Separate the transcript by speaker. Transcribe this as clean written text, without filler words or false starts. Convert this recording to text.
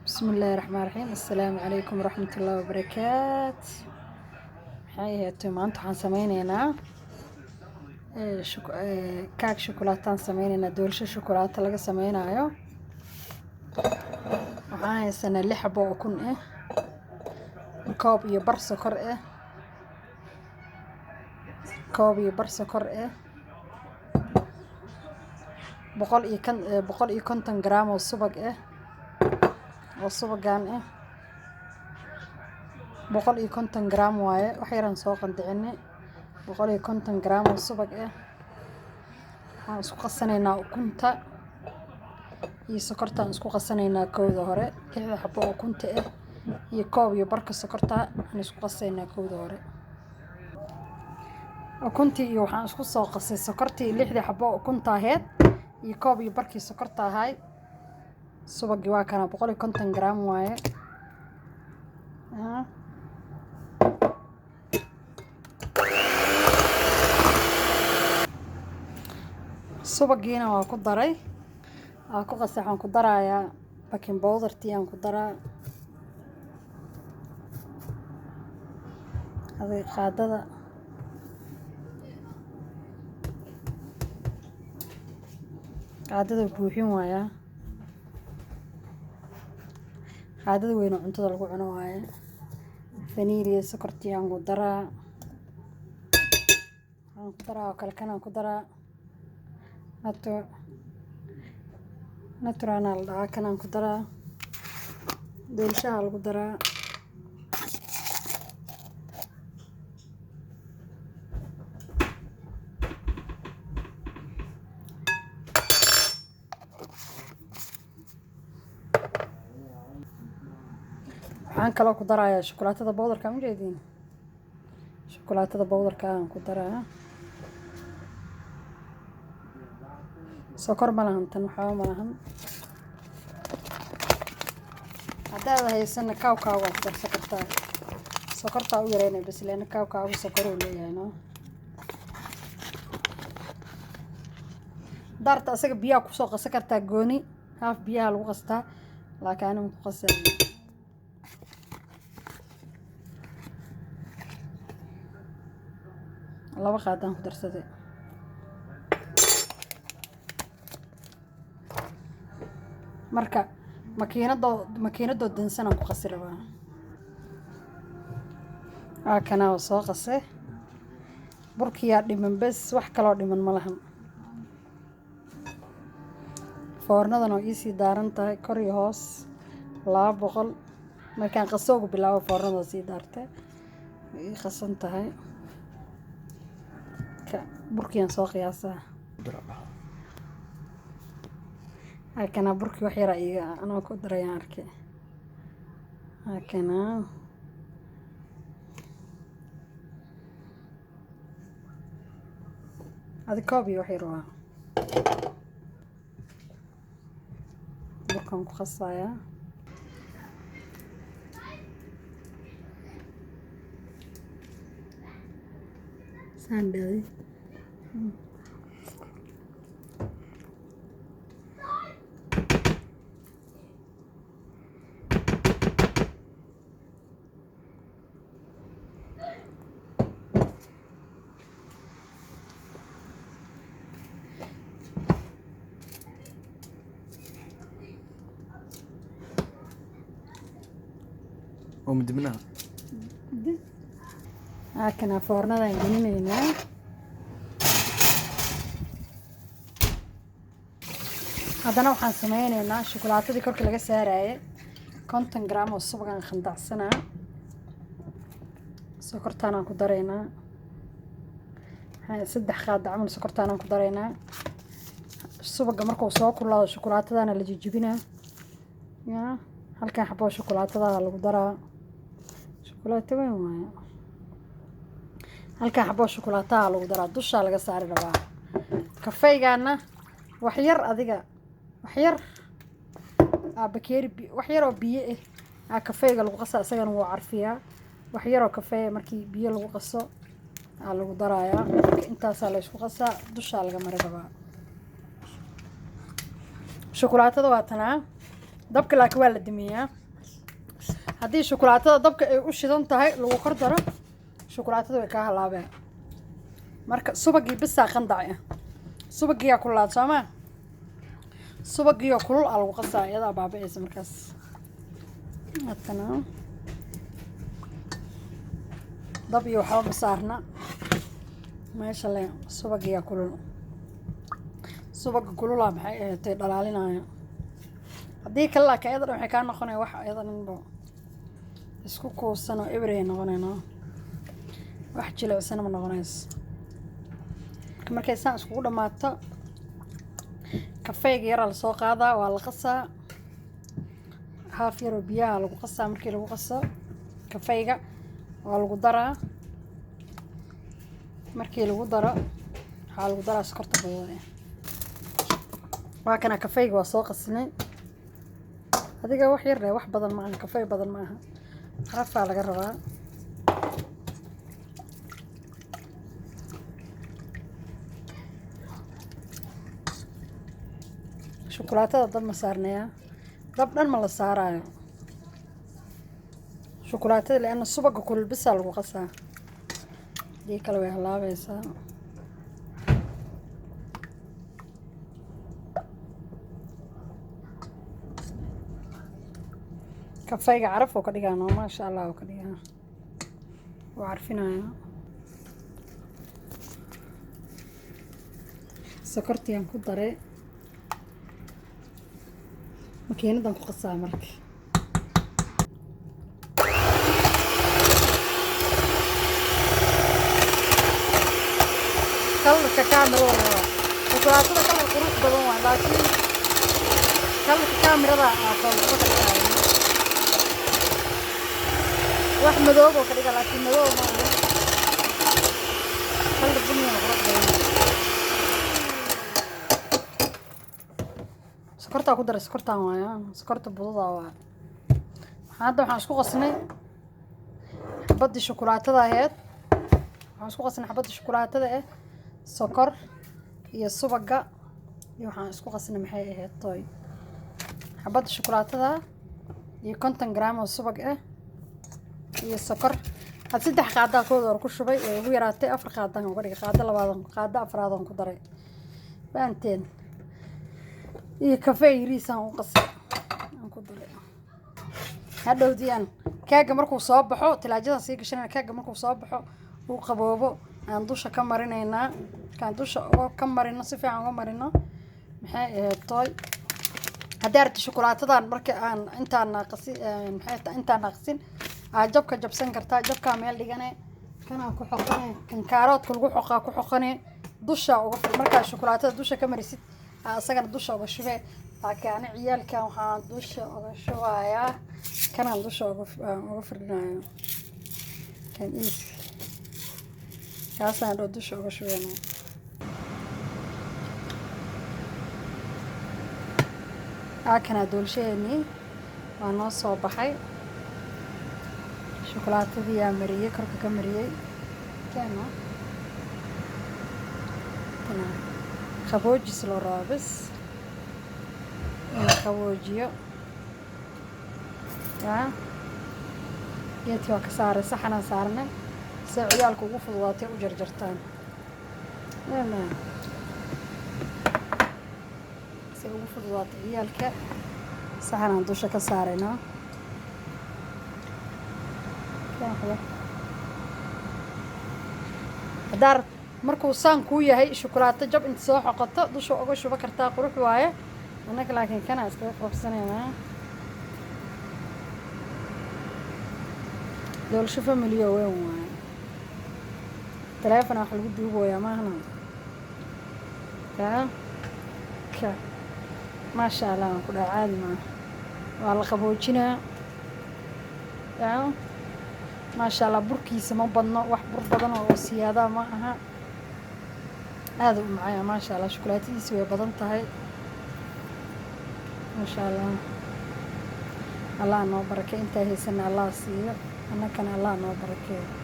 Speaker 1: Bismillaahi Raxmaani Raxiim. Assalaamu calaykum waraxmatullaahi wabarakaat. Maxay ahayd, maanta waxaan sameyneynaa kaak shukulaataan sameyneynaa, doolsho shukulaato laga sameynaayo. Waxaan haysanaa 6 xabo oo ukun ah, koob iyo bar sokor ah, koob iyo bar sokor ah, 150 garaam oo subag ah, oo subagaan ah 150 garaam waaye, wax yaraan soo qandicinay, 150 garaam oo subag ah. Waxaan isku qasanaynaa ukunta iyo sokortaan isku qasanaynaa kowda hore. 6da xabo oo ukunta ah iyo koob iyo barka sokorta aan isku qasaynaa kowda hore. Ukuntii iyo waxaan isku soo qasay sokortii, 6dii xabo oo ukunta ahayd iyo koob iyo barkii sokorta ahay. Subagii waa kana, 150 garaam waaye. Subagiina waa ku daray, waa ku qasay. Waxaan ku darayaa baking powdertii aan ku daraa, adiga qaadada buuxin waayaa, qaadada weyn oo cuntada lagu cuno waaye. Vanilla sokortii aan ku daraa, waxaan ku daraa oo kale kanaan ku daraa, naturana la dhahaa, kanaan ku daraa, doolshaha lagu daraa. Waxaan kaloo ku darayaa shukulaatada bowdarka, ma jeediin? Shukulaatada bowdarka aan ku daraa. Sokor ma lahan tan, waxba ma lahan. Haddaad haysana kaawkaaga waa ku darsan kartaa, sokortaa u yareynaya bas, leanna kaawkaagu sokor uu leeyahay. No daarta asaga biyaha kusoo qasan kartaa gooni, haaf biyaha lagu qastaa, laakiin anigu ku qasay 2 qaadaan ku darsaday. Marka makiinadoo dansanaan ku qasi rabaa. Waa kanaa, oo soo qase. Burkiyaa dhiman bes, wax kaloo dhiman ma lahan. Foornadan oo iisii daaran tahay kor iyo hoos 200. Markaan qasoogu bilaabo foornada sii daartay, way ii qasan tahay. Burkiyaan soo qiyaasaa. Halkanaa burkii wax yaraa iiga anoo ku darayaan arkay. Halkanaa adi koob iyo wax yar waa burkaan ku qasayaa. Saan dhahday.
Speaker 2: Oo mudibnaha.
Speaker 1: Halkanaa foornadaan gelinaynaa. Haddana waxaan sameyneynaa shukulaatadii korka laga saaraye. 50 garaam oo subagaan khandacsanaa, sokortaanaan ku daraynaa, 3 qaada camal sokortaanaan ku daraynaa. Subaga markuu soo kulaado shukulaatadaana la jijibinaa. Ya halkan xaboo shukulaatadaa lagu daraa, shukulaato weyn waaye. Halkan xaboo shukulaataha lagu daraa, dushaa laga saari rabaa. Kafeygaana wax yar, adiga wax yar aa bakeeri, wax yar oo biyo ah aa kafeyga lagu qasaa, isagana wuu carfiyaa. Wax yar oo kafeey markii biyo lagu qaso aa lagu darayaa. Marka intaasaa la isku qasaa, dushaa laga mari rabaa. Shukulaatada waa tanaa. Dabka laakiin waa la damiyaa. Haddii shukulaatada dabka ay u shidan tahay lagu kor daro, shukulaatada way kaa halaabeen. Marka subagii bisaa qandac ah, subagiyaa kululaad soomaa, subagiioo kulul aa lagu qasaa, iyadaa baaba-eysa markaas. Hatana dab iyo waxba ma saarna meesha le, subagiyaa kulul. Subaga kululaa maxay ahaatay dhalaalinaayo. Haddii kale laakiin ayada dhan waxay kaa noqonaya wax ayada dhanba isku kuusan oo ebrey noqonayno, wax jilicsan ma noqonayso. Marka markay saan iskugu dhamaato, kafeyga yaraa lasoo qaadaa, waa la qasaa. Haaf yaroo biyaha lagu qasaa. Markii lagu qaso kafeyga waa lagu daraa. Markii lagu daro waxaa lagu daraa sokorta budada. Waa kana kafeyga, waa soo qasnay. Adiga wax yar leh, wax badan ma aha, kafey badan ma aha, carafaa laga rabaa. Shukulaatada dab ma saarnayaa, dab dhan ma la saaraayo shukulaatada, lianna subaga kulul bisaa lagu qasaa, hadii kale way halaabaysaa. Kafeyga caraf oo ka dhigaa noo, maasha Allah oo ka dhigaa, wuu carfinayaa. Sokortiaan ku daray, makiinadan ku qasaa. Marka colorka kaamirada waa shukulaatada, color qurux badan waa, laakiin colorka kaamirada aa foolxumo ka dhigaayo, wax madoob oo ka dhiga, laakiin madoob ma aha, color buniga qurux badan. Sokortaa ku daray, sokortaan waaya, sokorta budada waa. Hadda waxaan isku qasnay xabaddii shukulaatada aheyd. Waxaan isku qasnay xabaddii shukulaatada ah, sokor iyo subaga iyo waxaan isku qasnay maxay ahayd toy, xabadda shukulaatada iyo 50 gram oo subag ah iyo sokor. Had 3 qaadaa kooda hore ku shubay, way ugu yaraatay, 4 qaadaan uga dhigay, qaado labaadan, qaado afraadan ku daray, fahanteen? Iyo kafee yariisaan u qasay aan ku daray. Hadhowdii aan keega markuu soo baxo talaajadan sii gashanayna. Keega markuu soo baxo, uu qaboobo, aan dusha ka marinaynaa. Markaan dusha uga ka marino, si fiican uga marino, maxay ahayd toy, haddii aragti shukulaatadan marka aan intaan naaqasi, maxay tahay, intaan naaqsin aa jabka jabsan kartaa. Jabkaa meel dhigane, kanaa ku xoqane, kan kaaroodka lagu xoqaa ku xoqane, dusha uga. Markaa shukulaatada dusha ka marisid, aa isagana dusha uga shubee. Laakiin ani ciyaalkan waxaan dusha uga shubayaa kanaan dusha uga firdhinaya, kan iis kaasaan dhow dusha uga shubeyna. Aakanaa doolshaheenii waa noo soo baxay. Shukulaatadii yaa mariyey, korka ka mariyey. Keeno kana qaboojis loo rabaa bas in la qaboojiyo. Yaa geedkii waa ka saaray, saxanaan saarnay si ciyaalka ugu fududaatay u jarjartaan, si ugu fududaatay ciyaalka saxanaan dusha ka saaraynaa. Haddaa markuu saan kuu yahay, shukulaato jab inta soo xoqoto dusha uga shuba kartaa, qurux waaye. Annaga laakiin kana iskaga quruxsanaynaa. Doolsho family oo weyn waaye. Taleefon wax lagu duubayaa maahna kaa ka. Maasha Allah aan ku dhaha, caadi maaha. Waa la qaboojinaa. Yaa maasha Allah, burkiisa ma badno, wax bur badan oo siyaada ma aha, aada u macaya. Maasha Allah, shukulaatadiisa way badan tahay. Maasha Allah, Allah noo barakey. Intaa haysana Allah siiyo, annakana Allah noo barakeeyo.